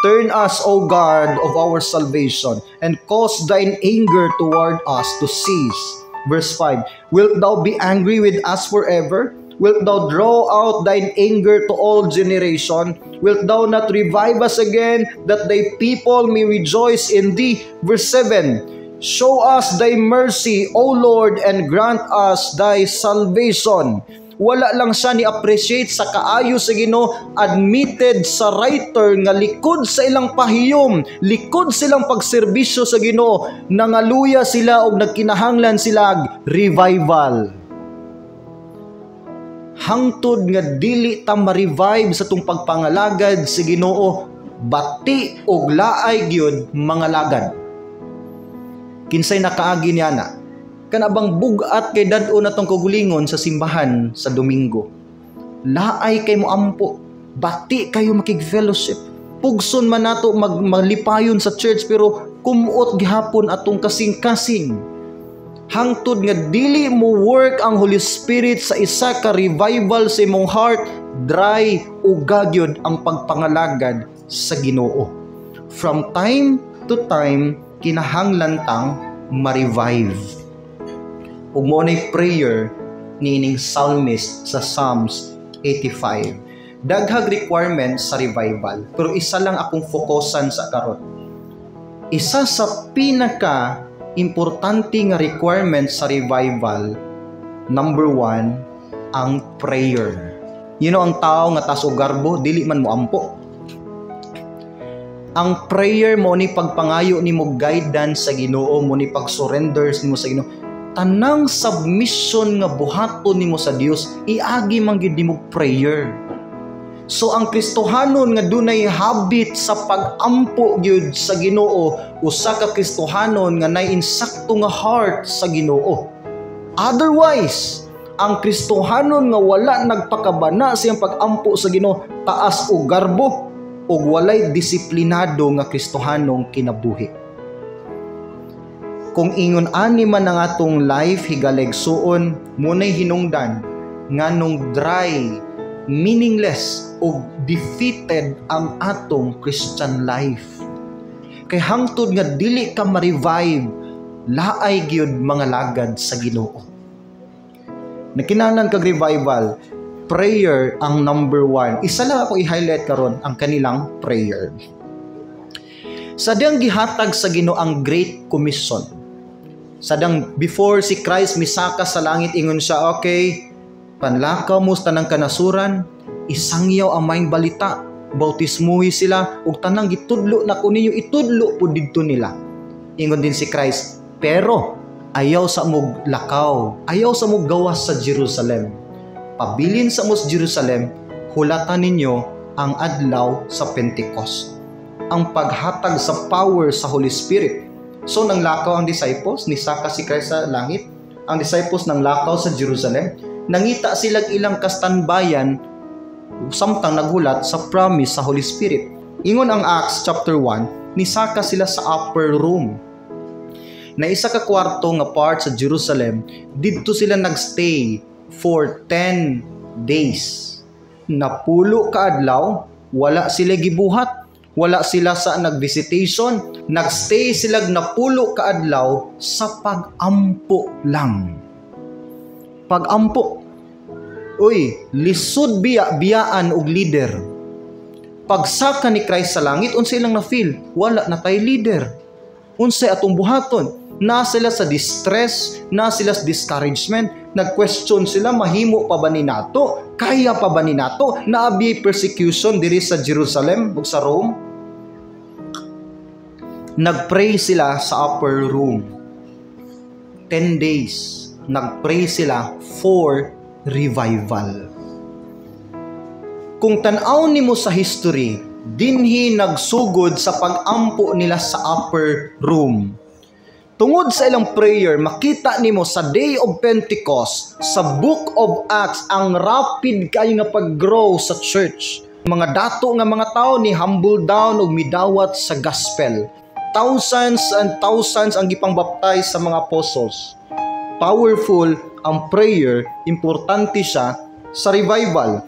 Turn us, O God of our salvation, and cause thine anger toward us to cease. Verse 5, Wilt thou be angry with us forever? Wilt thou draw out thine anger to all generation? Wilt thou not revive us again, that thy people may rejoice in thee? Verse 7, Show us thy mercy, O Lord, and grant us thy salvation. Wala lang siya ni appreciate sa kaayo sa Ginoo. Admitted sa writer nga likod sa ilang pahiyom, likod silang pagserbisyo sa Ginoo, nangaluya sila og nagkinahanglan sila revival. Hangtod nga dili ta ma-revive sa atong pagpangalagad sa Ginoo, bati og laay gyud mga lagad. Kinsay nakaagi niya na? Kana bang bugat kay dad-on atong kaugalingon sa simbahan sa Domingo? Laay kay mo ampo, bati kayo makig-fellowship. Pugson man nato malipayon sa church, pero kumuot gihapon atong kasing-kasing. Hangtod nga dili mo work ang Holy Spirit sa isa ka revival sa imong heart, dry uga gyud ang pagpangalagad sa Ginoo. From time to time, kinahanglan tang ma-revive. Ug mao nay prayer niining psalmist sa Psalms 85. Daghag requirements sa revival, pero isa lang akong fokusan sa karon. Isa sa pinaka importante nga requirement sa revival, number one, ang prayer. Ang tao nga taas og garbo, dili man mo ampo. Ang prayer mo ni pagpangayo nimo guidance sa Ginoo, mo ni pag-surrender nimo sa Ginoo. Tanang submission nga buhaton nimo sa Dios, iagi man gyud nimo prayer. So ang Kristohanon nga dunay habit sa pag-ampo gyud sa Ginoo, usa ka Kristohanon nga nay insakto nga heart sa Ginoo. Otherwise, ang Kristohanon nga wala nagpakabana sa iyang pag-ampo sa Ginoo, taas og garbo ug walay disiplinado nga Kristohanong kinabuhi. Kung ingon ani man ang atong life, higala igsuon, munay hinungdan nganong dry, meaningless ug defeated ang atong Christian life. Kay hangtod nga dili ka ma-revive, laay gyud mga lagad sa Ginoo. Nagkinahanglan kag revival, prayer ang number one. Isa lang ako i-highlight karon, ang kanilang prayer. Sa diyang gihatag sa Ginoo ang Great Commission. Sa dang before si Christ misaka sa langit, ingon siya, "Okay, panlakaw mo sa tanang kanasuran, isangyaw ang maayong balita, bautismuhi sila, ug tanang gitudlo na ko ninyo, itudlo po didto nila." Ingon din si Christ, "Pero ayaw sa mog lakaw, ayaw sa mog gawas sa Jerusalem. Pabilin sa mo sa Jerusalem, hulatan ninyo ang adlaw sa Pentecost," ang paghatag sa power sa Holy Spirit. So nang lakaw ang disciples, nisaka si Christ sa langit, ang disciples nang lakaw sa Jerusalem, nangita sila ilang kastanbayan samtang naghulat sa promise sa Holy Spirit. Ingon ang Acts chapter 1, nisaka sila sa upper room. Na isa ka kwarto nga part sa Jerusalem, didto sila nagstay for 10 days. 10 ka adlaw, wala sila gibuhat, wala sila sa nagvisitation, nagstay sila 10 ka adlaw sa pag-ampo lang. Pag-ampo. Uy, lisod biya biyaan og leader. Pagsaka ni Christ sa langit, unsa ilang na-feel? Wala na tay leader. Unsay atong buhaton? Na sila sa distress, na sila sa discouragement, nag-question sila, mahimo pa ba ni nato? Kaya pa ba ni nato? Naabi persecution diri sa Jerusalem ug sa Rome. Nagpray sila sa upper room. 10 days, nagpray sila for revival. Kung tan-aw nimo sa history, dinhi nagsugod sa pag-ampo nila sa upper room. Tungod sa ilang prayer, makita nimo sa Day of Pentecost, sa Book of Acts, ang rapid kayo nga pag-grow sa church. Mga dato nga mga tao ni humble down ug midawat sa gospel. Thousands and thousands ang gipang baptize sa mga apostles. Powerful ang prayer, importante siya sa revival.